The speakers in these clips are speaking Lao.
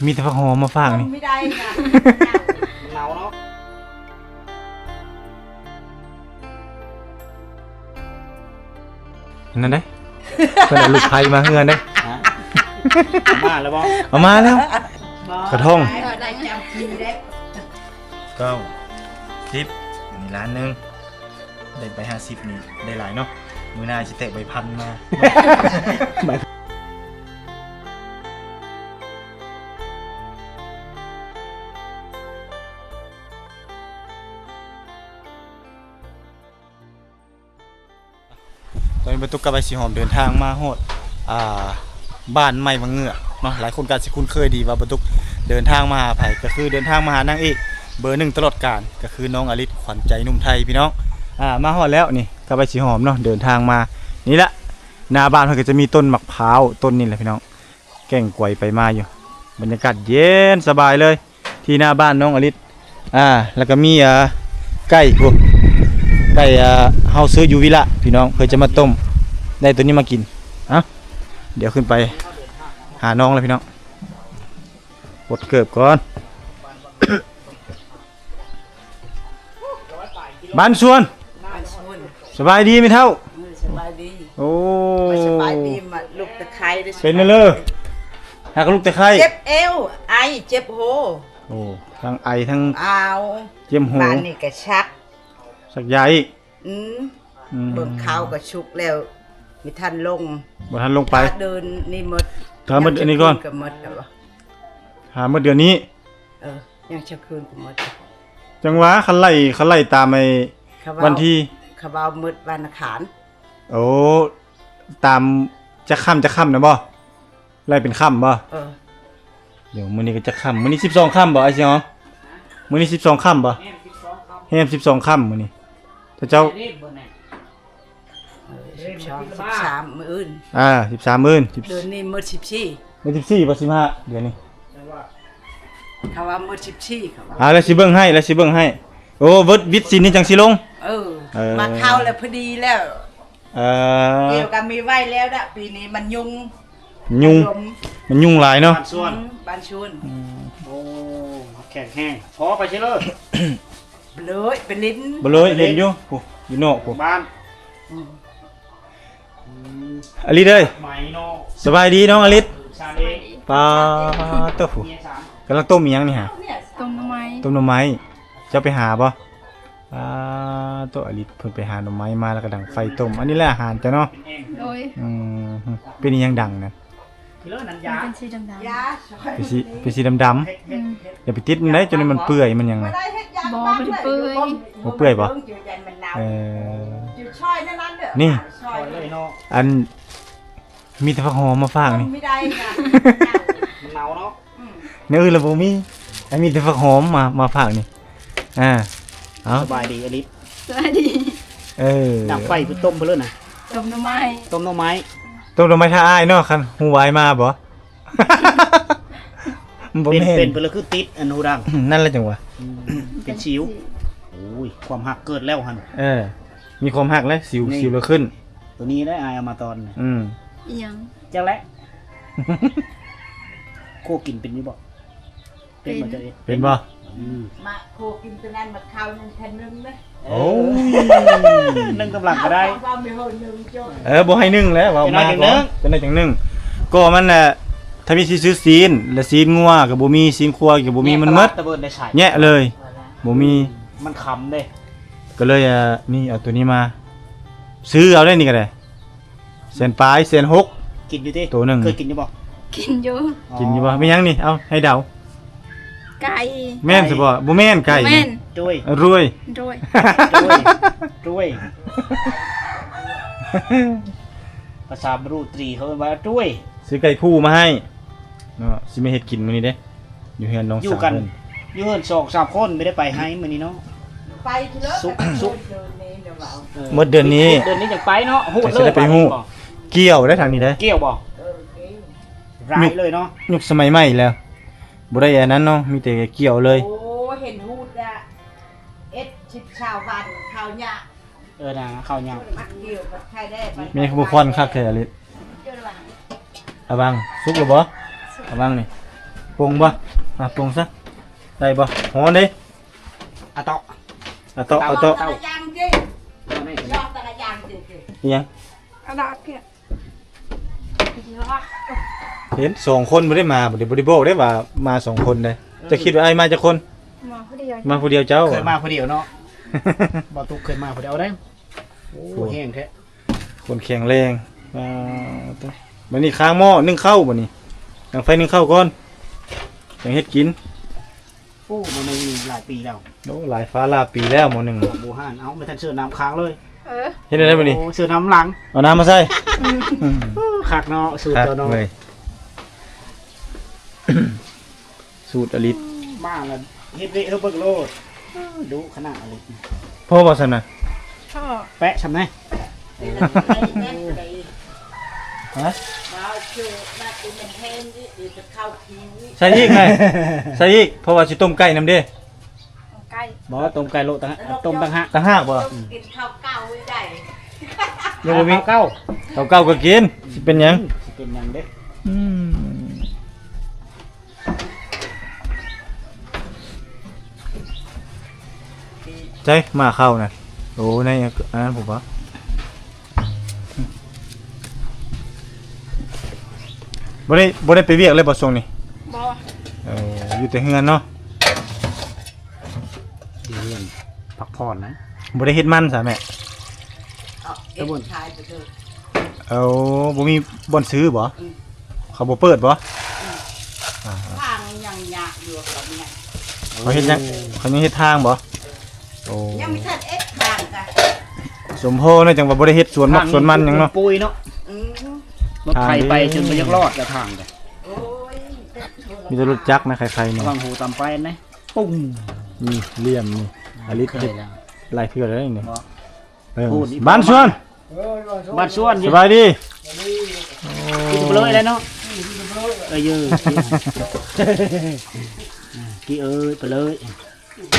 ມີແຕ່ຜັກຫອມມາຝາກນີ້ ເນາະ. ນັ້ນເດ້ ເພິ່ນເອົາລູກໄຜ່ມາເຮືອນເດ້. ຮະ? ເອົາມາແລ້ວບໍ່? ເອົາມາແລ້ວ. ກະທ່ອງ. ເອີ ໄດ້ຈຳປີເດ້. ເກົ້າ ສິບ ອັນນີ້ລ້ານໜຶ່ງ. ໄດ້ໃບຫ້າສິບນີ້ໄດ້ຫຼາຍເນາະ. ມື້ໜ້າຊິແຕກໃບພັນມາ. ຕອນນີ້ບ່າວຕຸກກັບອ້າຍສີຫອມເດີນທາງມາຮອດ ອ່າ ບ້ານໃໝ່ວັງເງືອກເນາະ. ຫຼາຍຄົນກໍອາດຊິຄຸ້ນເຄີຍດີວ່າບ່າວຕຸກເດີນທາງມາຫາໃຜ, ກໍຄືເດີນທາງມາຫານາງເອກເບີໜຶ່ງຕະຫຼອດການ ກໍຄືນ້ອງອາລິດ ຂວັນໃຈໜຸ່ມໄທພີ່ນ້ອງ. ອ່າ ມາຮອດແລ້ວນີ້ ກັບອ້າຍສີຫອມເນາະ ເດີນທາງມາ. ນີ້ລະ ໜ້າບ້ານເພິ່ນກໍຈະມີຕົ້ນໝາກພ້າວຕົ້ນນີ້ແຫຼະພີ່ນ້ອງ. ແກ່ງກວຍໄປມາຢູ່ ບັນຍາກາດເຢັນສະບາຍເລີຍ ທີ່ໜ້າບ້ານນ້ອງອະລິດ. ອ່າ ແລ້ວກໍມີ ອ່າ ໄກ່ພຸ້ນ ໄກ່ ອ່າ ເຮົາຊື້ຢູ່ວິລະພີ່ນ້ອງ ເພື່ອຈະມາຕົ້ມ. ໄດ້ໂຕນີ້ມາກິນ. ເອົ້າ ດຽວຂຶ້ນໄປຫານ້ອງແລ້ວພີ່ນ້ອງ ປົດເກີບກ່ອນ. ບ້ານສວນ ບ້ານສວນ. ສະບາຍດີແມ່ເຖົ້າ? ເອີ ສະບາຍດີ. ໂອ້ ສະບາຍດີ. ມາລຸກຕະໄຄເດີ້. ເປັນແນວເລີ? ຫາກະລຸກຕະໄຄ. ເຈັບແອວ ໄອ ເຈັບຫົວ. ໂອ້ ທັງໄອທັງ ອ້າວ ເຈັບຫົວ. ບ້ານນີ້ກະຊັກ ຊັກຢາອີກ. ອືມ ອືມ ເບິ່ງເຂົ້າກໍສຸກແລ້ວ ມີທັນລົງ ບໍ່ທັນລົງໄປ. ຖ້າເດືອນນີ້ໝົດ ຖ້າໝົດອັນນີ້ກ່ອນ ກໍໝົດແລ້ວ. ຖ້າໝົດເດືອນນີ້ ເອີ ຍັງຈະຄືນກໍໝົດ. ຈັ່ງວ່າ ຄັນໄລ່ ຄັນໄລ່ຕາມໄອ້ ເຂົາເວົ້າ ວັນທີ ເຂົາເວົ້າໝົດວັນອັງຄານ. ໂອ້ ຕາມຈັກຄ່ຳ ຈັກຄ່ຳນະບໍ່? ໄລ່ເປັນຄ່ຳບໍ່? ເອີ ດຽວມື້ນີ້ກໍຈັກຄ່ຳ? ມື້ນີ້ສິບສອງຄ່ຳບໍ່ ອ້າຍສຽງ? ມື້ນີ້ສິບສອງຄ່ຳບໍ່? ແຮມສິບສອງຄ່ຳ ແຮມສິບສອງຄ່ຳມື້ນີ້. ເຈົ້າ ເອີ ສິບສອງ ສິບສາມ ມື້ອື່ນ. ອ່າ ສິບສາມມື້ອື່ນ. ສິບ ເດືອນນີ້ໝົດສິບສີ່. ມື້ສິບສີ່ບໍ່ ສິບຫ້າ ເດືອນນີ້? ເຂົາວ່າໝົດສິບສີ່ ເຂົາວ່າ. ອ່າ ແລ້ວຊິເບິ່ງໃຫ້ ແລ້ວຊິເບິ່ງໃຫ້. ໂອ້ ເວີດ ວິດສິນນີ້ຈັ່ງຊິລົງ. ເອີ ເອີ ມາເຂົ້າແລ້ວພໍດີແລ້ວ. ເອີ ດຽວກໍມີໄວ້ແລ້ວດະ ປີນີ້ມັນຍຸງ ຍຸງ ມັນຍຸງຫຼາຍເນາະ. ບ້ານສວນ ອືມ ບ້ານສວນ. ອືມ ໂອ້ ແຂກແຮງ ພໍໄປຊິເລີຍ ເລີຍໄປຫຼິ້ນ ບໍ່ເລີຍ ໄປຫຼິ້ນ ຫຼິ້ນຢູ່ພຸ້ນ ຢູ່ນອກພຸ້ນ ບ້ານ. ອືມ ອືມ ອາລິດເອີຍ ໄໝເນາະ. ສະບາຍດີນ້ອງອາລິດ. ປາໂຕ ກຳລັງຕົ້ມອີ່ຫຍັງນີ້ຫະ? ຕົ້ມໜໍ່ໄມ້ ຕົ້ມໜໍ່ໄມ້. ເຈົ້າໄປຫາບໍ່? ອ່າ ໂຕ ອາລິດເພິ່ນໄປຫາໜໍ່ໄມ້ມາ ແລ້ວກໍດັງໄຟຕົ້ມ. ອັນນີ້ແຫຼະອາຫານເຈົ້າເນາະ? ໂດຍ. ອືມ ເປັນອີ່ຫຍັງດັງນະ? ມັນເປັນສີດຳໆ ເປັນສີ ເປັນສີດຳໆ. ອືມ ຢ່າໄປຕິດມັນໄດ໋ ຈົນມັນເປື່ອຍມັນຫຍັງນະ. ບໍ່ ບໍ່ໄດ້ເປື່ອຍ. ບໍ່ເປື່ອຍບໍ່? ເອີ ນີ້ ອັນ ມີແຕ່ຜັກຫອມມາຝາກນີ້ ເນາະ. ອືມ ແນວອື່ນລະບໍ່ມີ ອັນມີແຕ່ຜັກຫອມມາ ມາຝາກນີ້. ອ່າ ເອົາ ສະບາຍດີອາລິດ. ສະບາຍດີ. ເອີ ດັງໄຟໄປຕົ້ມເພິ່ນເລີຍນະ. ຕົ້ມໜໍ່ໄມ້ ຕົ້ມໜໍ່ໄມ້ ຕົ້ມໜໍ່ໄມ້ຖ້າອ້າຍເນາະ. ຄັນຮູ້ວ່າອ້າຍມາບໍ່? ມັນບໍ່ແມ່ນ ເປັນ ເປັນເພິ່ນລະຄືຕິດອັນຫູດັງ. ອືມ ນັ້ນລະຈັ່ງວ່າ ອືມ ເປັນສິວ. ໂອ້ຍ ຄວາມຮັກເກີດແລ້ວຫັ້ນ. ເອີ ມີຄວາມຮັກແລ້ວ ສິວ ນີ້ ສິວລະຂຶ້ນ. ໂຕນີ້ໄດ໋ ອ້າຍເອົາມາຕອນ. ອືມ ອີ່ຫຍັງ? ຈັກແຫຼະ. ໂຄກິນເປັນຢູ່ບໍ່? ເປັນ ເປັນບໍ່? ອືມ ມາໂຄກິນໂຕນັ້ນ ມາເຂົ້າໜຶ່ງຄັນໜຶ່ງເດ້. ໂອ້ຍ ໜຶ່ງກຳລັງກໍໄດ້. ເອີ ບໍ່ໃຫ້ໜຶ່ງແລ້ວ ເວົ້າມາກ່ອນ ຈັກໜ້ອຍຈັ່ງໜຶ່ງ. ກໍມັນນະ ຖ້າມີຊິຊື້ຊີ້ນ ແລະ ຊີ້ນງົວກໍບໍ່ມີ ຊີ້ນຄວາຍກໍບໍ່ມີ. ແຍະ ມັນໝົດ ຕະເບີດໄດ້ໃສ ແຍະເລີຍ ບໍ່ມີ. ມັນຄຳເດ້ ກໍເລີຍ ອ່າ ນີ້ ເອົາໂຕນີ້ມາ ຊື້ເອົາໄດ້ນີ້ກໍໄດ້. ແສນປາຍ ແສນຫົກ ກິນຢູ່ຕິ? ໂຕໜຶ່ງ ເຄີຍກິນຢູ່ບໍ່? ກິນຢູ່. ອໍ ກິນຢູ່ບໍ່? ແມ່ນຫຍັງນີ້? ເອົ້າ ໃຫ້ເດົາ. ໄກ່. ແມ່ນຊະບໍ່? ບໍ່ແມ່ນໄກ່. ບໍ່ແມ່ນ. ດ້ວຍ. ເອີ ດ້ວຍ. ດ້ວຍ. ດ້ວຍ. ພາສາບຣູຕຣີເຂົາເອີ້ນວ່າດ້ວຍ. ຊື້ໄກ່ຄູ່ມາໃຫ້ເນາະ ຊິມາເຮັດກິນມື້ນີ້ເດ້. ຢູ່ເຮືອນນ້ອງສາວເພິ່ນ ຢູ່ເຮືອນສອງສາມຄົນ ບໍ່ໄດ້ໄປໃຫ້ມື້ນີ້ເນາະ. ໄປເລີຍ ສຸກ ສຸກ ເດືອນນີ້ ເອີ ໝົດເດືອນນີ້ ເດືອນນີ້ຈັ່ງໄປເນາະ. ຮູ້ເລີຍ ຊິໄດ້ໄປຮູ້ ກ່ຽວໄດ້ທາງນີ້ໄດ້. ກ່ຽວບໍ່? ເອີ ກ່ຽວ ຫຼາຍເລີຍເນາະ. ຍຸກສະໄໝໃໝ່ແລ້ວ ບໍ່ໄດ້ອັນນັ້ນເນາະ ມີແຕ່ກ່ຽວເລີຍ. ໂອ້ ເຫັນຮູດອະ ເອັດ ສິບ ຊາວວັນ ເຂົ້າຍາກ. ເອີ ນະ ເຂົ້າຍາກ. ແມ່ນຂະບົວຄວັນຄັກແທ້ອາລິດ. ອາບັງ ສຸກແລ້ວບໍ່? ອາບັງນີ້ ປົງບໍ່? ອ່ະ ປົງຊະ ໄດ້ບໍ່? ຮ້ອນເດ້. ອາເຕາະ ອາເຕາະ ອາເຕາະ ເຕົາ ເຕົາ ເຕົາ ອາຫຍັງ? ເຫັນສອງຄົນບໍ່ໄດ້ມາ ບໍ່ໄດ້ ບໍ່ໄດ້ບອກເດ້ວ່າມາສອງຄົນເດ້. ເອີ ເຈົ້າຄິດວ່າອ້າຍມາຈັກຄົນ? ມາຜູ້ດຽວ ມາຜູ້ດຽວເຈົ້າ. ເຄີຍມາຜູ້ດຽວເນາະ ບໍ່ຕຸກເຄີຍມາຜູ້ດຽວເດ້. ໂອ້ ໂອ້ ແຮງແທ້ ຄົນແຂງແຮງ. ອ່າ ບັດນີ້ຄ້າງໝໍ້ໜຶ້ງເຂົ້າ ບັດນີ້ດັງໄຟໜຶ້ງເຂົ້າກ່ອນ ຈັ່ງເຮັດກິນ. ໂອ້ ໝໍ້ໜຶ່ງນີ້ຫຼາຍປີແລ້ວ. ໂອ້ ຫຼາຍຟ້າຫຼາຍປີແລ້ວໝໍ້ໜຶ່ງ. ບໍ່ຫານ ເອົາ ບໍ່ທັນເຊີນ້ຳຄ້າງເລີຍ. ເອີ ເຮັດແນວໃດບັດນີ້? ໂອ້ ເຊີນ້ຳຫຼັງ ເອົານ້ຳມາໃສ່. ອືມ ຄັກເນາະ ສູດເຈົ້າເນາະ ຄັກເລີຍ ສູດອາລິດ. ມາແລ້ວເຮັດເວະເຮົາເບິ່ງໂລດ ດຸຂະໜາດອາລິດ. ພໍບໍ່ຊັ້ນນະ? ພໍ ແປະຊ່ຳໃດ? ຮະ? ໃສ່ອີກໄດ໋ ໃສ່ອີກ ເພາະວ່າຊິຕົ້ມໄກ່ນຳເດ້. ຕົ້ມໄກ່ ບໍ່ ຕົ້ມໄກ່ໂລດ ຕ່າງຫາກ ຕົ້ມຕ່າງຫາກ ຕ່າງຫາກບໍ່? ກິນເຂົ້າເກົ່າໄດ້ ຍັງບໍ່ມີ ເຂົ້າເກົ່າ ເຂົ້າເກົ່າກໍກິນ ຊິເປັນຫຍັງ? ອືມ ຊິເປັນຫຍັງເດ້? ອືມ ໃສ ໝາເຂົ້ານະ? ໂອ້ ໃນອັນນັ້ນພຸ້ນບໍ? ບໍ່ໄດ້ ບໍ່ໄດ້ໄປວຽກເລີຍບໍ່ຊ່ວງນີ້? ບໍ່ ເອີ ຢູ່ແຕ່ເຮືອນເນາະ ຢູ່ເຮືອນ ພັກຜ່ອນນະ. ບໍ່ໄດ້ເຮັດມັນຊະແມ່? ເອົາ ເຮັດຂາຍໄປເທີ. ເອົາ ບໍ່ມີບ່ອນຊື້ບໍ? ອືມ ເຂົາບໍ່ເປີດບໍ? ອືມ ອ່າ ທາງຍັງຍາກຢູ່ ເຂົາຍັງ ເຂົາເຮັດຫຍັງ? ໂອ້ ເຂົາຍັງເຮັດທາງບໍ? ໂອ້ ຍັງບໍ່ທັນເຮັດທາງກະ ສົມພໍເນາະ ຈັ່ງວ່າບໍ່ໄດ້ເຮັດສວນໝາກສວນມັນຫຍັງເນາະ. ປຸຍເນາະ ອືມ ລົດໄຖໄປຈົນບໍ່ຢາກລອດແລ້ວທາງກະ. ໂອ້ຍ ມີແຕ່ລົດຈັກນະ ໄຄໆນີ້ ລະວັງຫູຕຳໄປນະ. ປຸ້ງ ນີ້ ຫຼ່ຽມນີ້ ອາລິດເຮັດຫຼາຍເທື່ອແລ້ວນີ້. ເອີ ບ້ານສວນ ບ້ານສວນ ສະບາຍດີ. ໂອ້ ກິນໄປເລີຍແຫຼະເນາະ ເອີຍ ກິເອີຍ ໄປເລີຍ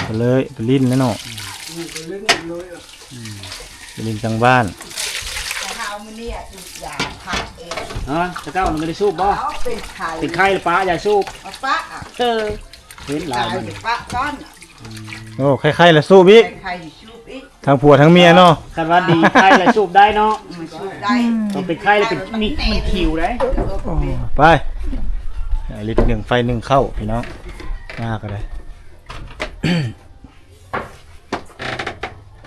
ໄປເລີຍ ໄປຫຼິ້ນແລ້ວເນາະ. ອືມ ໄປຫຼິ້ນກັນເລີຍ ອືມ ໄປຫຼິ້ນທາງບ້ານ. ແຕ່ເຮົາມື້ນີ້ສູບຢາພັກເອງ. ຮະ ແຕ່ເກົ່າມັນບໍ່ໄດ້ສູບບໍ? ເອົາ ເປັນໄຂ້ ເປັນໄຂ້ລະປະຢາສູບ. ເອົາປະ ເອີ ເຫັນຫຼາຍມັນ ປະກ່ອນ. ອືມ ໂອ້ ໄຂ້ໆລະສູບອີກ ໄຂ້ໆສູບອີກ ທັງຜົວທັງເມຍເນາະ. ຄັນວ່າດີໄຂ້ລະສູບໄດ້ເນາະ ອືມ ສູບໄດ້ ຕ້ອງເປັນໄຂ້ລະເປັນ ນີ້ມັນຂິວໄດ໋. ໂອ້ ໄປ ລິດໜຶ້ງໄຟໜຶ້ງເຂົ້າພີ່ນ້ອງ ມາກໍໄດ້.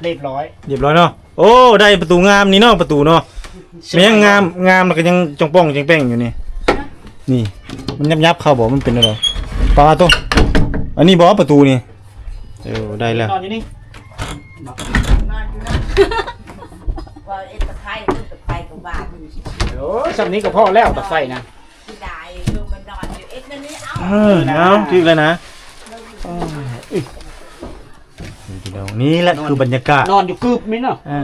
ຮຽບຮ້ອຍ ຮຽບຮ້ອຍເນາະ. ໂອ້ ໄດ້ປະຕູງາມນີ້ເນາະ ປະຕູເນາະ. ແມ່ນງາມ ງາມແລ້ວກໍຍັງຈ່ອງປ່ອງແຈ້ງແປ້ງຢູ່ນີ້. ນີ້ ມັນຫຍັບໆເຂົ້າບໍ່? ມັນເປັນແນວໃດ? ປາໂຕ ອັນນີ້ບໍ່ປະຕູນີ້? ເອີ ໄດ້ແລ້ວ ນອນຢູ່ນີ້ ນອນຢູ່ນະ ວ່າເອັດຕະໄຄ ເບິ່ງຕະໄຄກໍວ່າຢູ່. ໂອ້ ຊ່ຳນີ້ກໍພໍແລ້ວ ຕະໄຄນະ. ເສຍດາຍ ເອີ ມັນນອນຢູ່ເອັດນັ້ນນີ້ ເອົ້າ ເອີ ເອົາ ຖືກແລ້ວນະ. ເອີ ພີ່ນ້ອງ ນີ້ແຫຼະຄືບັນຍາກາດ ນອນຢູ່ກຶບນີ້ເນາະ. ເອີ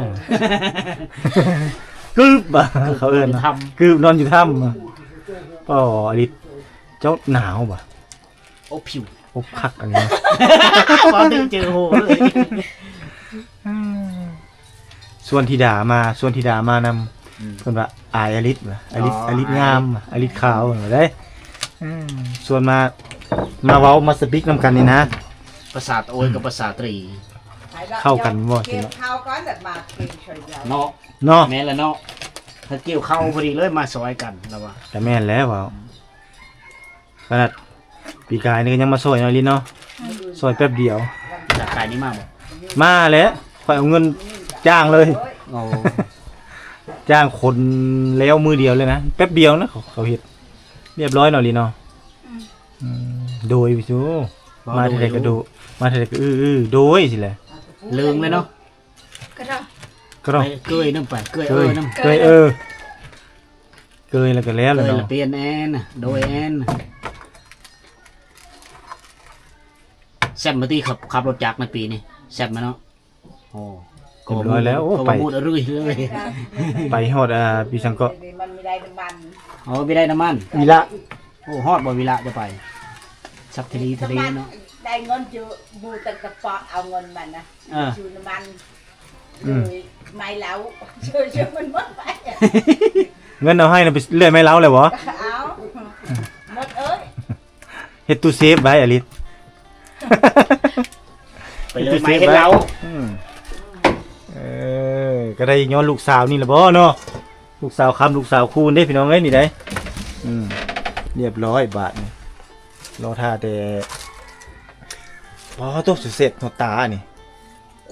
ກຶບ ເຂົາເອີ້ນ ກຶບ ນອນຢູ່ຖ້ຳ. ອໍ ອາລິດ ເຈົ້າໜາວບໍ່? ໂອ້ ຜິວ ໂອ້ ຄັກອັນນີ້ ເວົ້າໄດ້ເຈີໂຫເລີຍ. ຊວນທິດາມາ ຊວນທິດາມານຳ. ອືມ ເພິ່ນວ່າອາຍອາລິດວ່າ ອາລິດ ອໍ ອາລິດງາມ ອາລິດຂາວວ່າເດ້. ອືມ ຊວນມາ ມາເວົ້າມາສະປິກນຳກັນນີ້ນະ. ປາສາດໂອຍກັບປາສາດຕີ ເຂົ້າກັນບໍ່? ເນາະ ເນາະ ແມ່ນລະເນາະ ຖ້າກ່ຽວເຂົ້າພໍດີເລີຍ ມາຊ່ອຍກັນລະວ່າ. ກະແມ່ນແລ້ວ ເວົ້າ ຂະໜາດປີກາຍນີ້ກໍຍັງມາຊ່ອຍເນາະ ລິນເນາະ. ອືມ ຊ່ອຍແປັບດຽວ. ປີກາຍນີ້ມາບໍ່? ມາແຫຼະ ຂ້ອຍເອົາເງິນຈ້າງເລີຍ. ໂອ້ ຈ້າງຄົນແລ້ວມື້ດຽວເລີຍນະ ແປັບດຽວນະ ເຂົາ ເຂົາເຮັດຮຽບຮ້ອຍເນາະ ລິນເນາະ. ອືມ ອືມ ໂດຍ ມາເທື່ອໃດກໍໂດຍ ມາເທື່ອໃດກໍ ອື ໂດຍ ຊີ້ແຫຼະ. ເລີງເລີຍເນາະ ກະດອກ ກະດອກ ເກີຍນຳໄປ ເກີຍເອີນຳ ເກີຍເອີ ເກີຍແລ້ວກະແລ້ວແຫຼະເນາະ. ເກີຍລະປ່ຽນແອນ ໂດຍແອນ. ແຊບມາຕິ ຂັບ ຂັບລົດຈັກໃນປີນີ້ ແຊບມາເນາະ. ໂອ້ ຮຽບຮ້ອຍແລ້ວ. ໂອ້ ໄປ ໄປຮອດ ອ່າ ປີສັງເກາະ ມັນມີໄດ້ນ້ຳມັນ. ອໍ ມີໄດ້ນ້ຳມັນ ວິລະ. ໂອ້ ຮອດບໍ່ວິລະ ຈະໄປ ສັກທະລີທະເລເນາະ. ໄດ້ເງິນຢູ່ ໝູ່ຕັ້ງແຕ່ເປາະເອົາເງິນມັນນະ. ເອີ ຊື້ນ້ຳມັນ ອືມ ເລີຍໄມ້ເຫຼົ້າ ເຊີຍ ເຊີຍມັນໝົດໄປ. ເງິນເອົາໃຫ້ນະ ໄປເລື່ອຍໄມ້ເຫຼົ້າແລ້ວບໍ່? ເອົາ ໝົດເອີຍ. ເຮັດຕູ້ເຊຟໄວ້ອາລິດ ໄປເລີຍ ເຮັດຕູ້ເຊຟໄວ້ ມາເຮັດເລົາ ອືມ ເອີ ກໍໄດ້ຍ້ອນລູກສາວນີ້ລະບໍເນາະ ລູກສາວຄຳ ລູກສາວຄູນເດ້ພີ່ນ້ອງເອີຍ ນີ້ໄດ໋ ອືມ ລຽບຮ້ອຍບາດນີ້ ລໍຖ້າແຕ່ ອໍ ໂຕ ສຸດເສັດຫົວຕານີ້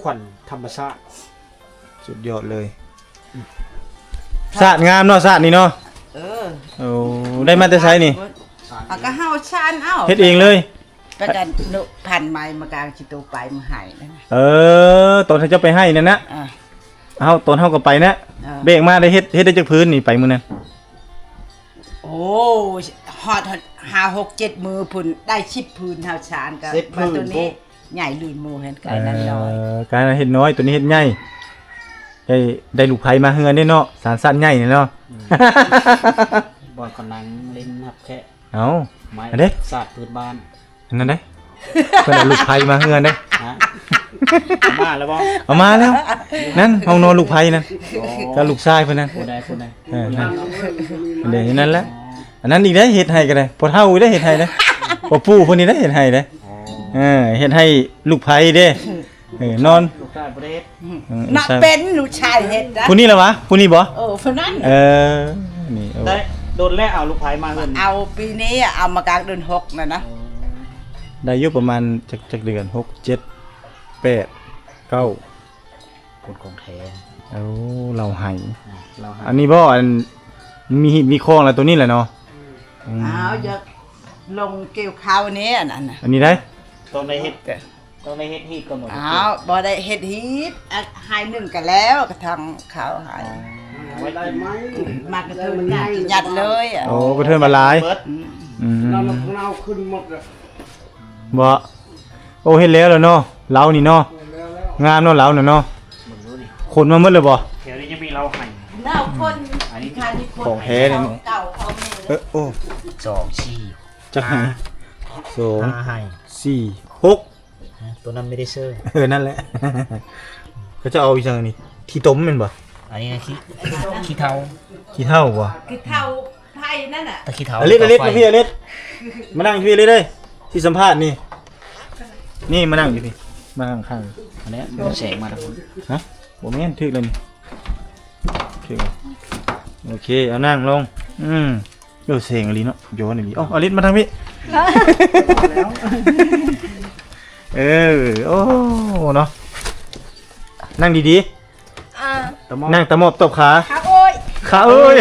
ຂວັນທຳມະຊາດ ສຸດຍອດເລີຍ ສາດງາມເນາະ ສາດນີ້ເນາະ ເອີ ໂອ້ ໄດ້ມາແຕ່ໃສນີ້ ເອົາ ກໍເຮົາສານເອົາ ເຮັດເອງເລີຍ ປະກັນນຸພັນໄມ້ມາກາງຊິໂຕໄປມາໃຫ້ນັ້ນ ເອີ ຕອນເຮົາເຈົ້າໄປໃຫ້ນັ້ນນະ ອ່າ ເຮົາ ຕອນເຮົາກໍໄປນະ ອ່າ ເບກມາໄດ້ເຮັດ ເຮັດໄດ້ຈັກຜືນນີ້ໄປມື້ນັ້ນ ໂອ້ ຮອດ ຮອດຫ້າ ຫົກ ເຈັດ ມື້ພຸ້ນ ໄດ້ສິບຜືນ ເຮົາສານກໍ ສິບຜືນ ບາດໂຕນີ້ ໂອ້ ໃຫຍ່ລື່ນໝູ່ຫັ້ນ ກາຍນັ້ນນ້ອຍ ເອີ ກາຍນັ້ນເຮັດນ້ອຍ ໂຕນີ້ເຮັດໃຫຍ່ ໄດ້ ໄດ້ລູກໄພມາເຮືອນເດ້ເນາະ ສານສາດໃຫຍ່ນີ້ເນາະ ອືມ ບ່ອນເຂົານັ່ງຫຼິ້ນຮັບແຂກ ເອົ້າ ໄມ້ ອັນເດ້ ສາດພື້ນບ້ານ ອັນນັ້ນເດ້ ເພິ່ນເອົາລູກໄພມາເຮືອນເດ້ ຮະ ເອົາມາແລ້ວບໍ່ ເອົາມາແລ້ວ ນັ້ນ ຫ້ອງນອນລູກໄພນັ້ນ ໂອ້ ກັບລູກຊາຍເພິ່ນນັ້ນ ຜູ້ໃດ ຜູ້ໃດ ເອີ ນັ້ນ ອັນເດ້ ນັ້ນແຫຼະ ອໍ ອັນນັ້ນອີກເດ້ ເຮັດໃຫ້ກໍໄດ້ ພໍ່ເຖົ້າອີກເດ້ ເຮັດໃຫ້ເດ້ ພໍ່ປູ່ເພິ່ນນີ້ເດ້ ເຮັດໃຫ້ເດ້ ອໍ ເອີ ເຮັດໃຫ້ລູກໄພເດ້ ເອີ ນອນ ລູກຊາຍບໍ່ໄດ້ເຮັດ ອືມ ອືມ ນະ ເປັນລູກຊາຍເຮັດນະ ຜູ້ນີ້ລະຫວາ ຜູ້ນີ້ບໍ່ ເອີ ຜູ້ນັ້ນ ເອີ ນີ້ ໂອ້ ໄດ້ດົນແລ້ວ ເອົາລູກໄພມາເຮືອນ ເອົາປີນີ້ ເອົາມາກາງເດືອນຫົກນັ້ນນະ ອໍ ໄດ້ຢູ່ປະມານຈັກ ຈັກເດືອນ ຫົກ ເຈັດ ແປດ ເກົ້າ ຄົນຂອງແທ້ ໂອ້ ເລົ່າໄຫ້ ອ່າ ເລົ່າໄຫ້ ອັນນີ້ບໍ່ ອັນ ມີຮີດມີຄອງແລ້ວ ໂຕນີ້ແຫຼະເນາະ ອືມ ອ້າວ ຢາກລົງກ່ຽວເຂົ້ານີ້ ອັນນັ້ນນະ ອັນນີ້ໄດ໋ ຕ້ອງໄດ້ເຮັດ ຕ້ອງໄດ້ເຮັດຮີດກ່ອນບໍ່ ອ້າວ ບໍ່ໄດ້ເຮັດຮີດ ອ່ະ ໄຮ່ໜຶ່ງກໍແລ້ວ ກະທັງເຂົ້າໄຮ່ ອໍ ໄດ້ໄມ້ ມາກະເທີນ ຍັດເລີຍ ໂອ້ ກະເທີນມາຫຼາຍ ອືມ ອືມ ເອົາຂຶ້ນໝົດ ບໍ່ ໂອ້ ເຮັດແລ້ວແລ້ວເນາະ ເລົານີ້ເນາະ ງາມເນາະ ເລົານະເນາະ ເບິ່ງດູນີ້ ຂົນມາໝົດແລ້ວບໍ່ ແຖວນີ້ຍັງມີເລົາໄຮ່ ເລົາຄົນ ອັນນີ້ຂອງແທ້ເດ້ນີ້ ເກົ່າຂອງແທ້ ເອີ ໂອ້ ສອງ ສີ່ ຈັກໄຮ່ ຫ້າ ສອງ ຫ້າໄຮ່ ສີ່ ຫົກ ຮະ ໂຕນັ້ນມີໄດ້ເຊີ ເອີ ນັ້ນແຫຼະ ເຂົາຈະເອົາອີ່ຫຍັງນີ້ ຂີ້ຕົມແມ່ນບໍ່ ອັນນີ້ນະ ຂີ້ ຂີ້ເຖົ້າ ຂີ້ເຖົ້າບໍ່ ຂີ້ເຖົ້າ ໄຜ່ນັ້ນນະ ຕະຂີ້ເຖົ້າ ອາລິດ ອາລິດ ມາພີ້ ອາລິດ ມານັ່ງພີ້ເລີຍເດີ້ ຊິສຳພາດນີ້ ນີ້ມານັ່ງຢູ່ພີ້ ມານັ່ງຂ້າງ ອັນນີ້ແສງມາທາງພຸ້ນ ຮະ ບໍ່ແມ່ນ ຖືກແລ້ວນີ້ ຖືກແລ້ວ ໂອເຄ ເອົານັ່ງລົງ ອືມ ເອີ ແສງອີ່ຫຼີເນາະ ຍ້ອນອີ່ຫຼີ ເອົ້າ ອາລິດ ມາທາງພີ້ ເອີ ໂອ້ ເນາະ ນັ່ງດີໆ ອ່າ ຕະໝອບ ນັ່ງຕະໝອບຕອບຂາ ຂາເອີຍ ຂາເອີຍ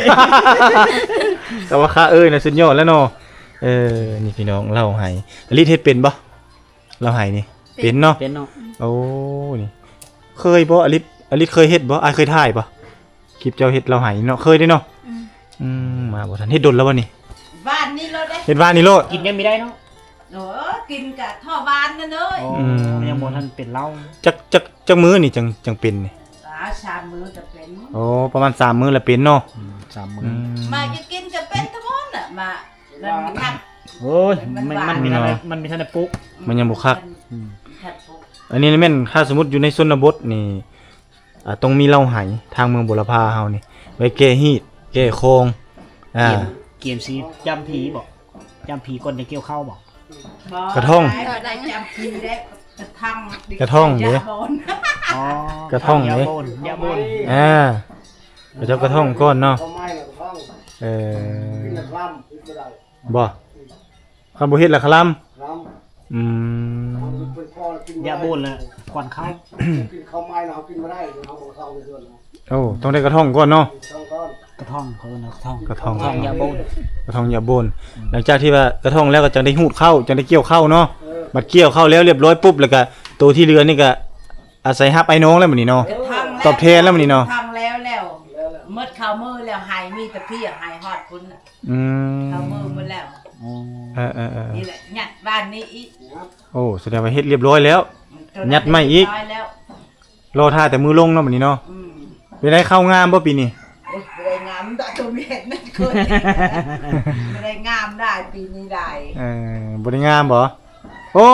ແຕ່ວ່າຂາເອີຍນະ ສຸດຍອດແລ້ວເນາະ ເອີ ນີ້ພີ່ນ້ອງ ເລົາໄຫ້ ອາລິດເຮັດເປັນບໍ່ ເລົາໄຫ້ນີ້ ເປັນ ເປັນເນາະ ເປັນເນາະ ໂອ້ ນີ້ ເຄີຍບໍ່ ອາລິດ ອາລິດເຄີຍເຮັດບໍ່ ອ້າຍເຄີຍຖ່າຍບໍ່ ຄລິບເຈົ້າເຮັດເລົາໄຫ້ເນາະ ເຄີຍເດ້ເນາະ ອືມ ອືມ ມາບໍ່ທັນ ເຮັດດົນແລ້ວບໍ່ນີ້ ວານນີ້ໂລດເດ້ ເຮັດວານນີ້ໂລດ ກິນຍັງມີໄດ້ເນາະ ໂອ້ ກິນກະທໍ່ວານນັ້ນເອີຍ ອໍ ອືມ ມັນຍັງບໍ່ທັນເປັນເລົາ ຈັກ ຈັກ ຈັກມື້ນີ້ຈັ່ງ ຈັ່ງເປັນນີ້ ອ່າ ສາມມື້ກະເປັນ ໂອ້ ປະມານສາມມື້ລະເປັນເນາະ ອືມ ສາມມື້ ອືມ ມາກິນກະເປັນທັງໝົດນະ ມາ ມັນມັນ ໂອ້ຍ ມັນ ມັນ ມັນ ມັນບໍ່ທັນໄດ້ ມັນບໍ່ທັນໄດ້ປຸກ ມັນຍັງບໍ່ຄັກ ອືມ ອັນນີ້ແມ່ນ ຖ້າສົມມຸດຢູ່ໃນຊົນນະບົດນີ້ ອ່າ ຕ້ອງມີເລົາໄຫ້ ທາງເມືອງບົວລະພາເຮົານີ້ ໄວ້ແກ້ຮີດ ແກ້ຄອງ ອ່າ ກຽມ ກຽມຊິຈ້ຳຜີບໍ່ ຈ້ຳຜີກ່ອນຈະກ່ຽວເຂົ້າບໍ່ ບໍ່ ກະທ່ອງ ໄດ້ຈ້ຳຜີແລ້ວ ກະທັງ ກະທ່ອງເດ້ ຢາບ່ອນ ອໍ ກະທ່ອງເດ້ ຢາບ່ອນ ຢາບ່ອນ ອ່າ ເຂົາເຈົ້າກະທ່ອງກ່ອນເນາະ ເອີ ກິນລະຄລຳ ກິນບໍ່ໄດ້ ບໍ່ ຄັນບໍ່ເຮັດລະຄະລຳ ຄະລຳ ອືມ ຢາໂບນລະຄວັນເຂົ້າ ກິນເຂົ້າໃໝ່ລະເຮົາກິນບໍ່ໄດ້ ເຮົາບໍ່ເຂົ້າໃນເຮືອນເຮົາ ໂອ້ ຕ້ອງໄດ້ກະທ່ອງກ່ອນເນາະ ຕ້ອງກ່ອນ ກະທ່ອງ ເຂົາເອີ້ນວ່າກະທ່ອງ ກະທ່ອງ ກະທ່ອງຢາໂບນ ກະທ່ອງຢາໂບນ ອືມ ຫຼັງຈາກທີ່ວ່າກະທ່ອງແລ້ວກໍຈັ່ງໄດ້ຮູດເຂົ້າ ຈັ່ງໄດ້ກ່ຽວເຂົ້າເນາະ ເອີ ບັດກ່ຽວເຂົ້າແລ້ວລຽບຮ້ອຍປຸບ ແລ້ວກໍໂຕທີ່ເຫຼືອນີ້ກໍອາໄສຮັບອ້າຍນ້ອງແລ້ວບັດນີ້ເນາະ ເອີ ຕອບແທນແລ້ວບັດນີ້ເນາະ ທັງແລ້ວແລ້ວ ໝົດເຂົ້າມື້ແລ້ວ ໃຫ້ມີແຕ່ເພຍ ໃຫ້ຮອດພຸ້ນ ອືມ ເຂົ້າມືໝົດແລ້ວ ອໍ ເອີໆໆ ນີ້ແຫຼະ ຍັດວານນີ້ອີກ ໂອ້ ສະແດງວ່າເຮັດລຽບຮ້ອຍແລ້ວ ຍັດໃໝ່ອີກ ລຽບຮ້ອຍແລ້ວ ລໍຖ້າແຕ່ມື້ລົງເນາະ ບັດນີ້ເນາະ ອືມ ເປັນໃດ ເຂົ້າງາມບໍ່ປີນີ້ ໂອ້ຍ ບໍ່ໄດ້ງາມດອກ ຕົວເຮັດນັ້ນຄົນ ບໍ່ໄດ້ງາມໄດ໋ ປີນີ້ໄດ໋ ເອີ ບໍ່ໄດ້ງາມບໍ່ ໂອ້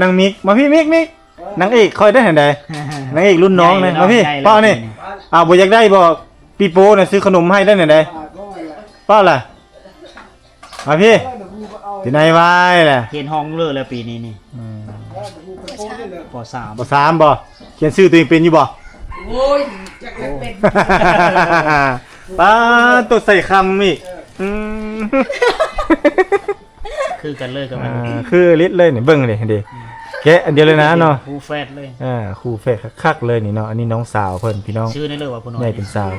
ນາງມິກ ມາພີ້ ມິກ ມິກ ນາງເອກຂ້ອຍໄດ້ຫັ້ນໃດ ນາງເອກລຸ້ນນ້ອງນະ ມາພີ້ ປ້ານີ້ ອ້າວ ບໍ່ຢາກໄດ້ບໍ່ ປີໂປ້ນະ ຊື້ຂະໜົມໃຫ້ໄດ້ຫັ້ນໃດ ປ້າລະ ມາພີ້ ເປັນໄອວາຍແຫຼະ. ຮຽນຫ້ອງເລີແລ້ວປີນີ້ນີ້. ອືມ ປໍສາມ ປໍສາມບໍ? ຂຽນຊື່ຕົວເອງເປັນຢູ່ບໍ? ໂອ້ຍ ຈັກເປັນ. ປາດໂຕ ໃສ່ຄຳອີກ. ອືມ ຄືກັນເລີຍກັບມັນ. ອ່າ ຄືລິດເລີຍນີ້ ເບິ່ງເດ້ ເດ້ ແກະອັນດຽວເລີຍນະເນາະ. ຄູ່ແຝດເລີຍ. ອ່າ ຄູ່ແຝດຄັກໆເລີຍນີ້ເນາະ. ອັນນີ້ນ້ອງສາວເພິ່ນ ພີ່ນ້ອງ. ຊື່ໄດ້ເລີຍວ່າຜູ້ນ້ອຍ ໃຫຍ່ເປັນສາວ.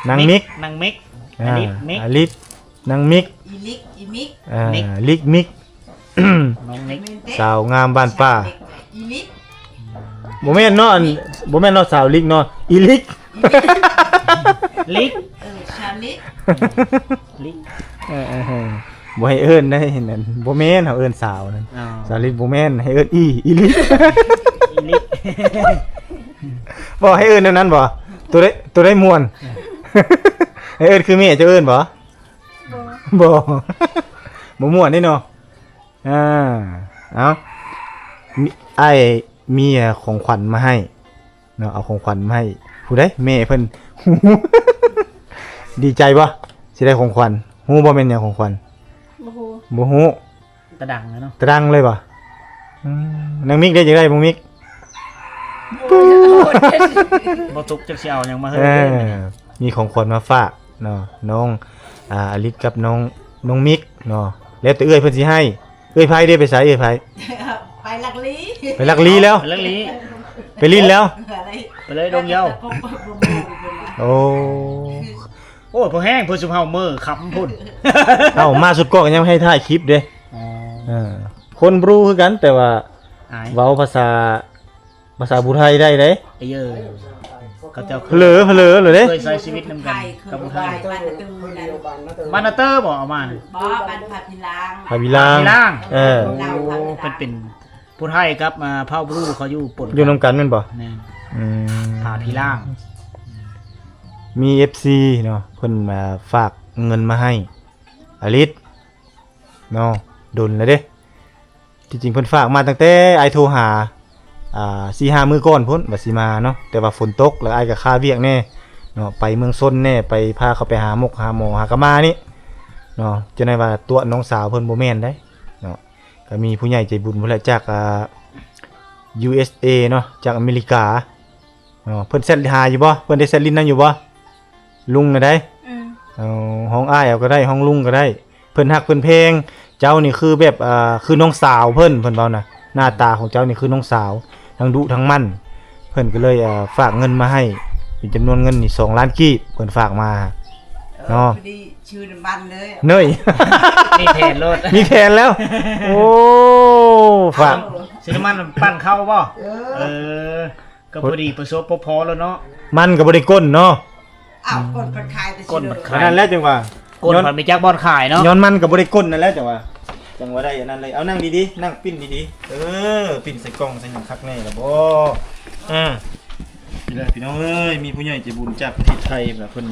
ນາງມິກ ນາງມິກ ນາງມິກ. ອ່າ ອັນນີ້ມິກ ອາລິດ ນາງມິກ ອີລິກ ອີມິກ ອ່າ ມິກ ລິກ ມິກ ນ້ອງມິກ ສາວງາມບ້ານປ່າ ອີລິກ. ບໍ່ແມ່ນເນາະ ອັນ ບໍ່ແມ່ນເນາະ ສາວລິກເນາະ ອີລິກ ລິກ ເອີ ຊາລິກ ລິກ. ເອີໆໆ ບໍ່ໃຫ້ເອີ້ນໄດ້ນັ້ນ ບໍ່ແມ່ນ ເຮົາເອີ້ນສາວນັ້ນ. ອໍ ສາວລິກບໍ່ແມ່ນ ໃຫ້ເອີ້ນອີ ອີລິກ ອີລິກ. ບໍ່ໃຫ້ເອີ້ນແນວນັ້ນບໍ? ໂຕໃດ ໂຕໃດມ່ວນ ໃຫ້ເອີ້ນຄືແມ່ເຈົ້າເອີ້ນບໍ? ບໍ່ ບໍ່ ບໍ່ມ່ວນເດ້ເນາະ. ອ່າ ເອົາ ມີ ອ້າຍມີຂອງຂວັນມາໃຫ້ເນາະ ເອົາຂອງຂວັນມາໃຫ້ຜູ້ໃດ? ແມ່ເພິ່ນ. ດີໃຈບໍ່ ຊິໄດ້ຂອງຂວັນ? ຮູ້ບໍ່ແມ່ນຫຍັງຂອງຂວັນ? ບໍ່ຮູ້ ບໍ່ຮູ້. ຕາດັງເລີຍເນາະ ຕາດັງເລີຍບໍ່? ອືມ ນາງມິກເດ້ ຢາກໄດ້ບໍ່ມິກ? ບໍ່ຕົກຈັກຊິເອົາຫຍັງມາໃຫ້. ເອີ ມີຂອງຂວັນມາຝາກເນາະ ນ້ອງ ອ່າ ອາລິດກັບນ້ອງ ນ້ອງມິກເນາະ. ແລ້ວແຕ່ເອື້ອຍເພິ່ນຊິໃຫ້. ເອື້ອຍໄພເດ້ ໄປໃສເອື້ອຍໄພ? ໄປລັກລີ ໄປລັກລີແລ້ວ ໄປລັກລີ ໄປຫຼິ້ນແລ້ວ ໄປເລີຍ ໄປເລີຍດົງເຍົາ. ໂອ້ ໂອ້ຍ ພໍແຮງ ເພິ່ນຊຸມເຮົາເມີຄ່ຳພຸ້ນ. ເອົ້າ ມາສຸດກ້ອງກໍຍັງໃຫ້ຖ່າຍຄລິບເດ້. ອໍ ເອີ ຄົນບຣູຄືກັນ ແຕ່ວ່າ ອາຍ ເວົ້າພາສາ ພາສາຜູ້ໄທໄດ້ເດ້. ເອີ ເຂົາເຈົ້າ ເຜລີ ເຜລີເລີເດ້. ເຄີຍໃຊ້ຊີວິດນຳກັນກັບຜູ້ໄທ. ບ້ານນາເຕີບໍ່ເອົາມານະ? ບໍ່ ບ້ານພາພິລາງ ພາພິລາງ ພາພິລາງ. ເອີ ລາວພາພິລາງ ເພິ່ນເປັນຜູ້ໄທກັບ ອ່າ ເຜົ່າບຣູ ເຂົາຢູ່ປົນກັນ ຢູ່ນຳກັນແມ່ນບໍ່? ແມ່ນ. ອືມ ພາພິລາງ. ມີເອັຟຊີເນາະ ເພິ່ນ ອ່າ ຝາກເງິນມາໃຫ້ອາລິດເນາະ ດົນແລ້ວເດ້. ທີ່ຈິງເພິ່ນຝາກມາຕັ້ງແຕ່ອ້າຍໂທຫາ ອ່າ ສີ່ຫ້າມື້ກ່ອນພຸ້ນວ່າຊິມາເນາະ ແຕ່ວ່າຝົນຕົກ ແລ້ວອ້າຍກໍຄາວຽກແດ່ເນາະ ໄປເມືອງຊົນແດ່ ໄປພາເຂົາໄປຫາໝົກຫາໝໍຫາກະມານີ້ເນາະ. ຈັ່ງໃດວ່າຕົວະນ້ອງສາວເພິ່ນບໍ່ແມ່ນໄດ໋ເນາະ. ກໍມີຜູ້ໃຫຍ່ໃຈບຸນພຸ້ນແຫຼະ ຈາກ ອ່າ ຢູເອັສເອເນາະ ຈາກອາເມລິກາເນາະ. ເພິ່ນແຊັດຫາຢູ່ບໍ່? ເພິ່ນໄດ້ແຊັດຫຼິ້ນນຳຢູ່ບໍ່? ລຸງນະໄດ໋. ອືມ ເອົາ ຮ້ອງອ້າຍເອົາກໍໄດ້ ຮ້ອງລຸງກໍໄດ້. ເພິ່ນຮັກເພິ່ນແພງເຈົ້ານີ້ ຄືແບບ ອ່າ ຄືນ້ອງສາວເພິ່ນ ເພິ່ນເວົ້ານະ. ໜ້າຕາຂອງເຈົ້ານີ້ຄືນ້ອງສາວ ທັງດຸທັງໝັ່ນ. ເພິ່ນກໍເລີຍ ອ່າ ຝາກເງິນມາໃຫ້ ເປັນຈຳນວນເງິນນີ້ສອງລ້ານກີບ ເພິ່ນຝາກມາເນາະ. ເອີ ພໍດີຊື້ນ້ຳມັນເລີຍ ເນີຍ ມີແຜນໂລດ ມີແຜນແລ້ວ. ໂອ້ ຝາກ ຊື້ນ້ຳມັນປັ່ນເຂົ້າບໍ່? ເອີ ເອີ ກໍພໍດີປະສົບພໍພໍແລ້ວເນາະ. ມັນກໍບໍ່ໄດ້ກົ້ນເນາະ. ອ້າວ ກົ້ນເພິ່ນຂາຍແຕ່ ກົ້ນເພິ່ນຂາຍ ນັ້ນແຫຼະຈັ່ງວ່າ ກົ້ນເພິ່ນມີຈັກບ່ອນຂາຍເນາະ. ຍ້ອນມັນກໍບໍ່ໄດ້ກົ້ນນັ້ນແຫຼະຈັ່ງວ່າ ຈັ່ງວ່າໄດ້ອັນນັ້ນເລີຍ. ເອົານັ່ງດີໆ ນັ່ງປີ້ນດີໆ. ເອີ ປີ້ນໃສ່ກ້ອງໃສ່ຫຍັງຄັກແນ່ລະບໍ່? ອ່າ ນີ້ແຫຼະພີ່ນ້ອງເອີຍ ມີຜູ້ໃຫຍ່ໃຈບຸນຈາກປະເທດໄທລະ ເພິ່ນ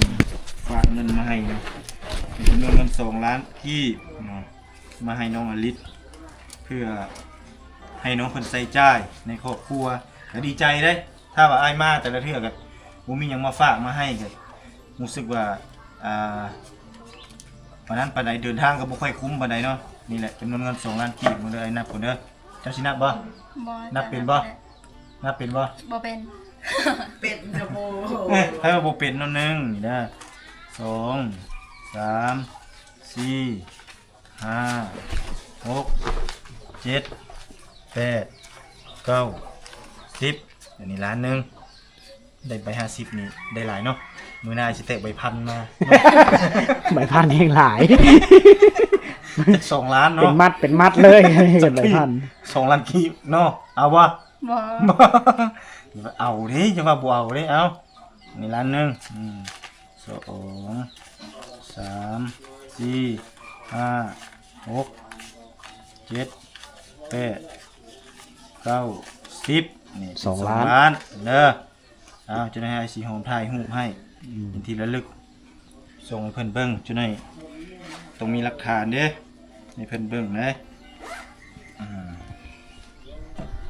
ຝາກເງິນມາໃຫ້ເນາະ ເປັນຈຳນວນເງິນສອງລ້ານກີບເນາະ ມາໃຫ້ນ້ອງອາລິດ ເພື່ອໃຫ້ນ້ອງເພິ່ນໃຊ້ຈ່າຍໃນຄອບຄົວ. ກໍດີໃຈເດ້ ຖ້າວ່າອ້າຍມາແຕ່ລະເທື່ອກໍບໍ່ມີຫຍັງມາຝາກມາໃຫ້ ກໍຮູ້ສຶກວ່າ ອ່າ ປານນັ້ນປານໃດ ເດີນທາງກໍບໍ່ຄ່ອຍຄຸ້ມປານໃດເນາະ. ນີ້ແຫຼະ ຈຳນວນເງິນສອງລ້ານກີບ. ເບິ່ງເດີ ອ້າຍນັບກ່ອນເດີ. ເຈົ້າຊິນັບບໍ່? ບໍ່ ນັບເປັນບໍ່? ຈຳນຳໄດ້ ນັບເປັນບໍ່? ບໍ່ເປັນ ເປັນຈະບໍ່ ເອີ ບໍ່ເປັນ ໜຶ່ງ ນີ້ເດີ ສອງ ສາມ ສີ່ ຫ້າ ຫົກ ເຈັດ ແປດ ເກົ້າ ສິບ ອັນນີ້ລ້ານໜຶ່ງ. ໄດ້ໃບຫ້າສິບນີ້ໄດ້ຫຼາຍເນາະ. ມື້ໜ້າຊິແຕກໃບພັນມາ ໃບພັນແຮງຫຼາຍ ຈັກສອງລ້ານເນາະ ເປັນມັດ ເປັນມັດເລີຍ ໃບພັນ ສອງລ້ານກີບເນາະ. ເອົາບໍ່? ບໍ່ ເອົາເດ້ ຢ່າວ່າບໍ່ເອົາເດ້. ເອົາ ນີ້ລ້ານໜຶ່ງ ອືມ ສອງ ສາມ ສີ່ ຫ້າ ຫົກ ເຈັດ ແປດ ເກົ້າ ສິບ ນີ້ ສອງລ້ານ ສອງລ້ານເດີ. ເອົາ ຈະໄດ້ໃຫ້ສີຫອມຖ່າຍຮູບໃຫ້ ອືມ ເປັນທີ່ລະລຶກ ສົ່ງໃຫ້ເພິ່ນເບິ່ງ. ຈະໄດ້ຕ້ອງມີຫຼັກຖານເດ້ ໃຫ້ເພິ່ນເບິ່ງເດ້. ອ່າ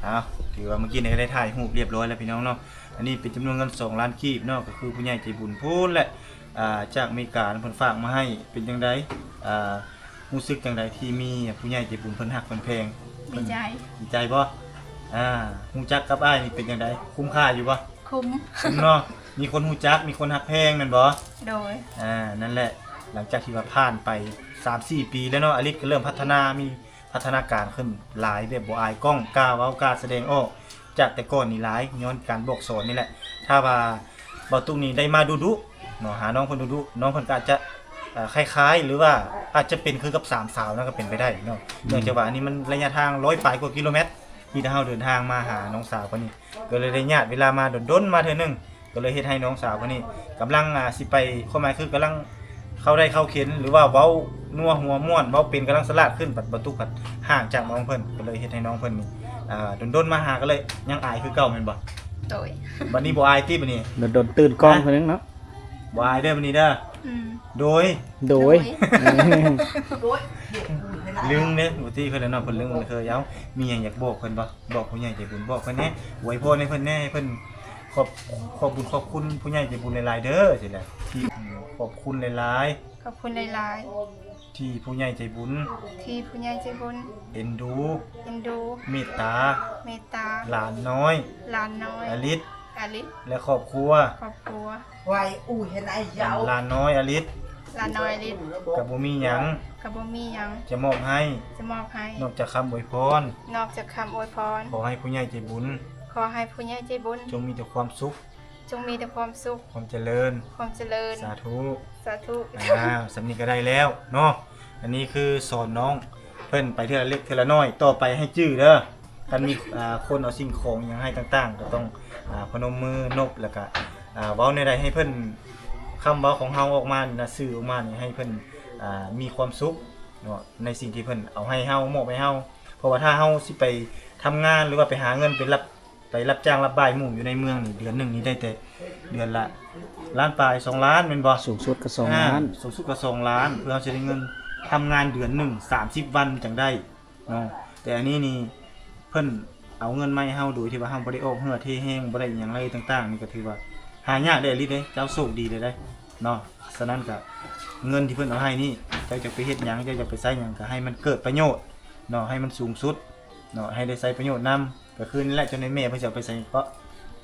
ເອົາ ຖືວ່າມື້ກີ້ນີ້ກໍໄດ້ຖ່າຍຮູບລຽບຮ້ອຍແລ້ວພີ່ນ້ອງເນາະ. ອັນນີ້ເປັນຈຳນວນເງິນສອງລ້ານກີບເນາະ ກໍຄືຜູ້ໃຫຍ່ໃຈບຸນພຸ້ນແຫຼະ ອ່າ ຈາກອາເມລິກາເພິ່ນຝາກມາໃຫ້. ເປັນຈັ່ງໃດ ອ່າ ຮູ້ສຶກຈັ່ງໃດທີ່ມີຜູ້ໃຫຍ່ໃຈບຸນເພິ່ນຮັກເພິ່ນແພງ? ດີໃຈ. ດີໃຈບໍ່? ອ່າ ຮູ້ຈັກກັບອ້າຍນີ້ເປັນຈັ່ງໃດ? ຄຸ້ມຄ່າຢູ່ບໍ່? ຄຸ້ມ. ຄຸ້ມເນາະ ມີຄົນຮູ້ຈັກ ມີຄົນຮັກແພງແມ່ນບໍ່? ໂດຍ. ອ່າ ນັ້ນແຫຼະ ຫຼັງຈາກທີ່ວ່າຜ່ານໄປສາມສີ່ປີແລ້ວເນາະ ອາລິດກໍເລີ່ມພັດທະນາ ມີພັດທະນາການຂຶ້ນຫຼາຍ ແບບບໍ່ອາຍກ້ອງ ກ້າເວົ້າກ້າສະແດງອອກ ຈາກແຕ່ກ່ອນນີ້ຫຼາຍ ຍ້ອນການບອກສອນນີ້ແຫຼະ. ຖ້າວ່າ ບ່າວຕຸກນີ້ໄດ້ມາດຸໆເນາະ ຫານ້ອງເພິ່ນດຸໆ ນ້ອງເພິ່ນກໍອາດຈະ ເອີ ຄ້າຍໆ ຫຼືວ່າອາດຈະເປັນຄືກັບສາມສາວນັ້ນກໍເປັນໄປໄດ້ເນາະ ອືມ ເນື່ອງຈາກວ່າອັນນີ້ມັນໄລຍະທາງຮ້ອຍປາຍກວ່າກິໂລແມັດ ທີ່ເຮົາເດີນທາງມາຫານ້ອງສາວເພິ່ນນີ້ ກໍເລີຍໄດ້ຍາດເວລາມາດົນໆ ມາເທື່ອໜຶ່ງ ກໍເລີຍເຮັດໃຫ້ນ້ອງສາວເພິ່ນນີ້ກຳລັງ ອ່າ ຊິໄປ ຄວາມໝາຍຄືກຳລັງເຂົ້າໄດ້ເຂົ້າເຂັນ ຫຼືວ່າເວົ້ານົວຫົວມ່ວນ ເວົ້າເປັນ ກຳລັງສະຫຼາດຂຶ້ນ ບັດບ່າວຕຸກພັດຫ່າງຈາກນ້ອງເພິ່ນ ກໍເລີຍເຮັດໃຫ້ນ້ອງເພິ່ນນີ້ ອ່າ ດົນໆ ມາຫາ ກໍເລີຍຍັງອາຍຄືເກົ່າແມ່ນບໍ່? ໂດຍ. ບັດນີ້ບໍ່ອາຍຕິບັດນີ້? ດົນໆ ຕື່ນກ້ອງ ຮະ? ເທື່ອໜຶ່ງເນາະ ບໍ່ອາຍເດີບັດນີ້ເດີ. ອືມ ໂດຍ ໂດຍ ໂດຍ ລຶ້ງເດ້ ບໍ່ຕິເພິ່ນແລ້ວເນາະ ເພິ່ນລຶ້ງເຄີຍ. ເອົ້າ ມີຫຍັງຢາກບອກເພິ່ນບໍ່? ບອກຜູ້ໃຫຍ່ໃຈບຸນ ບອກເພິ່ນແດ່ ອວຍພອນໃຫ້ເພິ່ນແດ່ ໃຫ້ເພິ່ນຂອບ ຂອບບຸນຂອບຄຸນຜູ້ໃຫຍ່ໃຈບຸນຫຼາຍໆເດີ ຊີ້ແຫຼະ ທີ່ ຂອບຄຸນຫຼາຍໆ ຂອບຄຸນຫຼາຍໆ ທີ່ຜູ້ໃຫຍ່ໃຈບຸນ ທີ່ຜູ້ໃຫຍ່ໃຈບຸນ ເອັນດູ ເອັນດູ ເມດຕາ ເມດຕາ ຫຼານນ້ອຍ ຫຼານນ້ອຍ ອາລິດ ອາລິດ ແລະ ຄອບຄົວ ຄອບຄົວ ໄວ ອູ້ເຫັນໄອ້ເຈົ້າ ຫຼານນ້ອຍອາລິດ ຫຼານນ້ອຍອາລິດ ກໍບໍ່ມີຫຍັງ ກໍບໍ່ມີຫຍັງ ຈະມອບໃຫ້ ຈະມອບໃຫ້ ນອກຈາກຄຳອວຍພອນ ນອກຈາກຄຳອວຍພອນ ຂໍໃຫ້ຜູ້ໃຫຍ່ໃຈບຸນ ຂໍໃຫ້ຜູ້ໃຫຍ່ໃຈບຸນ ຈົ່ງມີແຕ່ຄວາມສຸກ ຈົ່ງມີແຕ່ຄວາມສຸກ ຄວາມຈະເລີນ ຄວາມຈະເລີນ ສາທຸ ສາທຸ. ອ້າວ ສ່ຳນີ້ກໍໄດ້ແລ້ວເນາະ ອັນນີ້ຄືສອນນ້ອງເພິ່ນໄປເທື່ອລະເລັກເທື່ອລະນ້ອຍ ຕໍ່ໄປໃຫ້ຈື່ເດີ ຄັນມີ ອ່າ ຄົນເອົາສິ່ງຂອງຫຍັງໃຫ້ຕ່າງໆ ກໍຕ້ອງ ອ່າ ພະນົມມືນົບ ແລ້ວກະ ອ່າ ເວົ້າແນວໃດໃຫ້ເພິ່ນ ຄຳເວົ້າຂອງເຮົາອອກມານີ້ນະ ສື່ອອກມານີ້ໃຫ້ເພິ່ນ ອ່າ ມີຄວາມສຸກເນາະ ໃນສິ່ງທີ່ເພິ່ນເອົາໃຫ້ເຮົາ ມອບໃຫ້ເຮົາ ເພາະວ່າຖ້າເຮົາຊິໄປທຳງານ ຫຼືວ່າໄປຫາເງິນ ໄປຮັບ ໄປຮັບຈ້າງຮັບບາຍໝູ່ຢູ່ໃນເມືອງນີ້ ເດືອນໜຶ່ງນີ້ໄດ້ແຕ່ເດືອນລະລ້ານປາຍ ສອງລ້ານ ແມ່ນບໍ່? ສູງສຸດກໍສອງລ້ານ ສູງສຸດກໍສອງລ້ານ ເພື່ອເຮົາຊິໄດ້ເງິນ ທຳງານເດືອນໜຶ່ງສາມສິບວັນຈັ່ງໄດ້ເນາະ ແຕ່ອັນນີ້ນີ້ ເພິ່ນເອົາເງິນມາໃຫ້ເຮົາໂດຍທີ່ວ່າເຮົາບໍ່ໄດ້ອອກເຫື່ອເທແຮງ ບໍ່ໄດ້ອີ່ຫຍັງເລີຍຕ່າງໆ ນີ້ກໍຖືວ່າຫາຍາກເດ້ອາລິດເດ້ ເຈົ້າໂຊກດີເລີຍເດ້ເນາະ. ສະນັ້ນກໍເງິນທີ່ເພິ່ນເອົາໃຫ້ນີ້ ເຈົ້າຈະໄປເຮັດຫຍັງ ເຈົ້າຈະໄປໃຊ້ຫຍັງ ກໍໃຫ້ມັນເກີດປະໂຫຍດເນາະ ໃຫ້ມັນສູງສຸດເນາະ ໃຫ້ໄດ້ໃຊ້ປະໂຫຍດນຳ. ກໍຄືນີ້ແຫຼະ ເຈົ້ານາຍແມ່ເພິ່ນຊິເອົາໄປໃສ່ເກາະ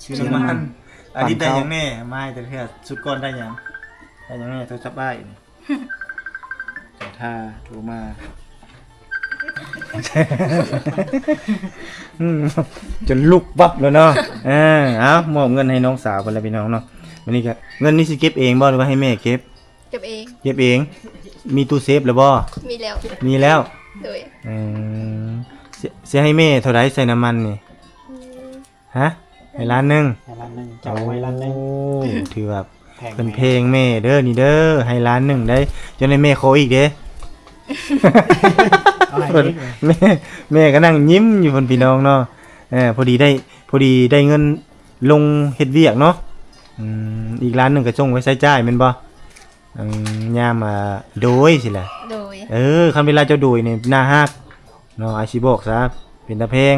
ຊື້ນ້ຳມັນ ຊື້ນ້ຳມັນ ອາລິດໄດ້ຫຍັງແນ່ ມາໃຫ້ແຕ່ເທື່ອ ຊຸດກ່ອນໄດ້ຫຍັງ ໄດ້ຫຍັງແນ່ ໂທລະສັບອ້າຍນີ້ ເຈົ້າທ່າໂທມາ ອືມ ຈົນລຸກວັບແລ້ວເນາະ. ເອີ ເອົາ ມອບເງິນໃຫ້ນ້ອງສາວເພິ່ນລະພີ່ນ້ອງເນາະ. ບັດນີ້ກໍ ເງິນນີ້ຊິເກັບເອງບໍ່ ຫຼືວ່າໃຫ້ແມ່ເກັບ? ເກັບເອງ ເກັບເອງ. ມີຕູ້ເຊຟແລ້ວບໍ່? ມີແລ້ວ ມີແລ້ວ. ໂດຍ. ອືມ ຊິ ຊິໃຫ້ແມ່ເທົ່າໃດໃສ່ນ້ຳມັນນີ້? ອືມ ຮະ? ໃຫ້ລ້ານໜຶ່ງ ໃຫ້ລ້ານໜຶ່ງ ເຈົ້າເອົາໄວ້ລ້ານໜຶ່ງ. ໂອ້ ຖືວ່າ ແພງ ເພິ່ນແພງແມ່ເດີນີ້ເດີ ໃຫ້ລ້ານໜຶ່ງໄດ໋. ເຈົ້ານາຍແມ່ຂໍອີກເດ້. ເອົາໃຫ້ອີກ ເພິ່ນ ແມ່ ແມ່ກໍນັ່ງຍິ້ມຢູ່ພຸ້ນ ພີ່ນ້ອງເນາະ. ເອີ ພໍດີໄດ້ ພໍດີໄດ້ເງິນລົງເຮັດວຽກເນາະ. ອືມ ອີກລ້ານໜຶ່ງກໍສົ່ງໄວ້ໃຊ້ຈ່າຍແມ່ນບໍ່? ອືມ ຍາມ ອ່າ ໂດຍ ຊີ້ແຫຼະ. ໂດຍ. ເອີ ຄັນເວລາເຈົ້າໂດຍນີ້ໜ້າຮັກເນາະ ອ້າຍຊິບອກຊະ ເປັນຕາແພງ.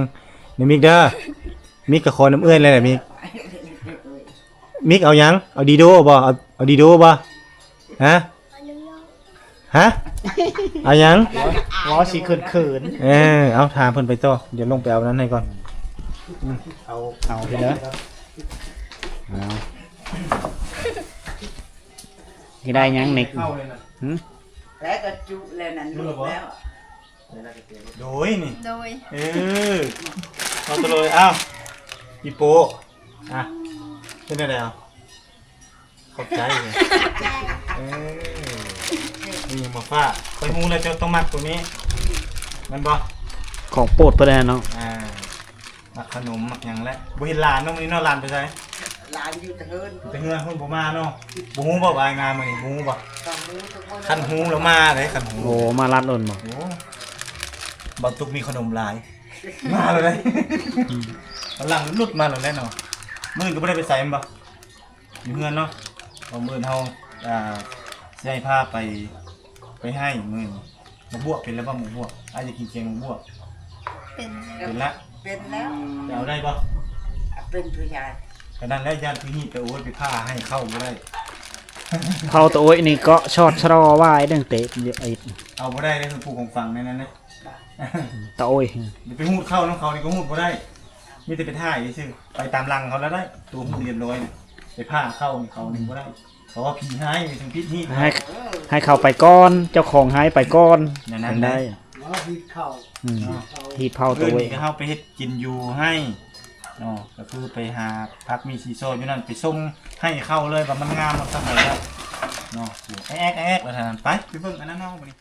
ນ້ອງມິກເດີ ມິກກໍຂໍນຳເອື້ອຍແລ້ວແຫຼະມິກ. ມິກເອົາຫຍັງ? ເອົາດີໂດບໍ່? ເອົາ ເອົາດີໂດບໍ່? ຮະ? ຮະ? ເອົາຫຍັງ? ເວົ້າຊິເຂີນໆ. ເອີ ເອົາ ຖາມເພິ່ນໄປຕໍ່ ດຽວລົງໄປເອົານັ້ນໃຫ້ກ່ອນ. ອືມ ເອົາ ເອົາເດີ ເອົາ. ຊິໄດ້ຫຍັງນິກ? ຫຶ? ແລ້ວກໍຈຸແລ້ວນັ້ນ ລຸກແລ້ວ. ໂດຍນີ້ ໂດຍ. ເອີ ເອົາໂຕເລີຍ. ອ້າວ ອີໂປ ອ່ະ ເປັນແນວໃດ? ເອົາ ຂອບໃຈ. ເອີ ນີ້ໝາກຟ້າ ຂ້ອຍຮູ້ແລ້ວເຈົ້າຕ້ອງມັກໂຕນີ້ ແມ່ນບໍ່? ຂອງໂປດເພິ່ນແຫຼະເນາະ. ອ່າ ມັກຂະໜົມມັກຫຍັງແຫຼະ. ບໍ່ເຫັນຫຼານເນາະມື້ນີ້ເນາະ. ຫຼານໄປໃສ? ຫຼານຢູ່ແຕ່ເຮືອນ ແຕ່ເຮືອນເພິ່ນບໍ່ມາເນາະ. ບໍ່ຮູ້ບໍ່ວ່າອ້າຍມາມື້ນີ້? ບໍ່ຮູ້ບໍ່? ຄັນຮູ້ແລ້ວມາເດ້ ຄັນຮູ້. ໂອ້ ມາລັດໂລດບໍ່? ໂອ້ ບ່າວຕຸກມີຂະໜົມຫຼາຍ ມາແລ້ວເດ້. ກຳລັງຫຼຸດມາແລ້ວແຫຼະເນາະ. ມື້ອື່ນກໍບໍ່ໄດ້ໄປໃສແມ່ນບໍ່? ຢູ່ເຮືອນເນາະ. ເພາະມື້ອື່ນເຮົາ ອ່າ ຊິໃຫ້ພາໄປ ໄປໃຫ້ມື້ນີ້. ໝາກບວບເປັນແລ້ວບໍ່? ໝາກບວບ ອ້າຍຢາກກິນແກງໝາກບວບ. ເປັນ ເປັນລະ ເປັນແລ້ວ. ໄປເອົາໄດ້ບໍ່? ເປັນຜູ້ຊາຍ ກໍນັ້ນແຫຼະ ຢ້ານຄືຮີດໄປ ໂອ້ຍ ໄປຜ່າໃຫ້ເຂົ້າບໍ່ໄດ້. ເຜົ່າຕາໂອ້ຍນີ້ເກາະຊອດຊະລໍວາຍເດ້ງເຕະຢູ່ໄອ້ ເອົາບໍ່ໄດ້ເດ້ ຄືຜູ້ຂອງຝັງໃນນັ້ນເດ້ ຕາໂອ້ຍ ໄປຮູດເຂົ້ານຳເຂົານີ້ກໍຮູດບໍ່ໄດ້ ມີແຕ່ໄປຖ່າຍຊື່ໆ ໄປຕາມຫຼັງເຂົາລະໄດ້ ໂຕຮູດຮຽບຮ້ອຍນະ ໄປຜ່າເຂົ້ານີ້ເຂົານີ້ບໍ່ໄດ້ ເພາະວ່າຜີຮ້າຍມີທັງພິດຮີບ ໃຫ້ໃຫ້ເຂົາໄປກ່ອນ ເຈົ້າຂອງຮ້າຍໄປກ່ອນ ແນວນັ້ນໄດ້ ແລ້ວຮີບເຂົ້າ ອືມ ຮີບເຜົ່າໂຕ ມື້ອື່ນນີ້ກໍເຮົາໄປເຮັດກິນຢູ່ໄຮ່ເນາະ ກໍຄືໄປຫາຜັກມີຊີຊໍຢູ່ນັ້ນ ໄປສົ່ງໃຫ້ເຂົາເລີຍວ່າມັນງາມເອົາສ່ຳໃດແລ້ວເນາະ ແອກໆໆວ່າຊັ້ນ ໄປ ໄປເບິ່ງອັນນັ້ນເຮົາບັດນີ້.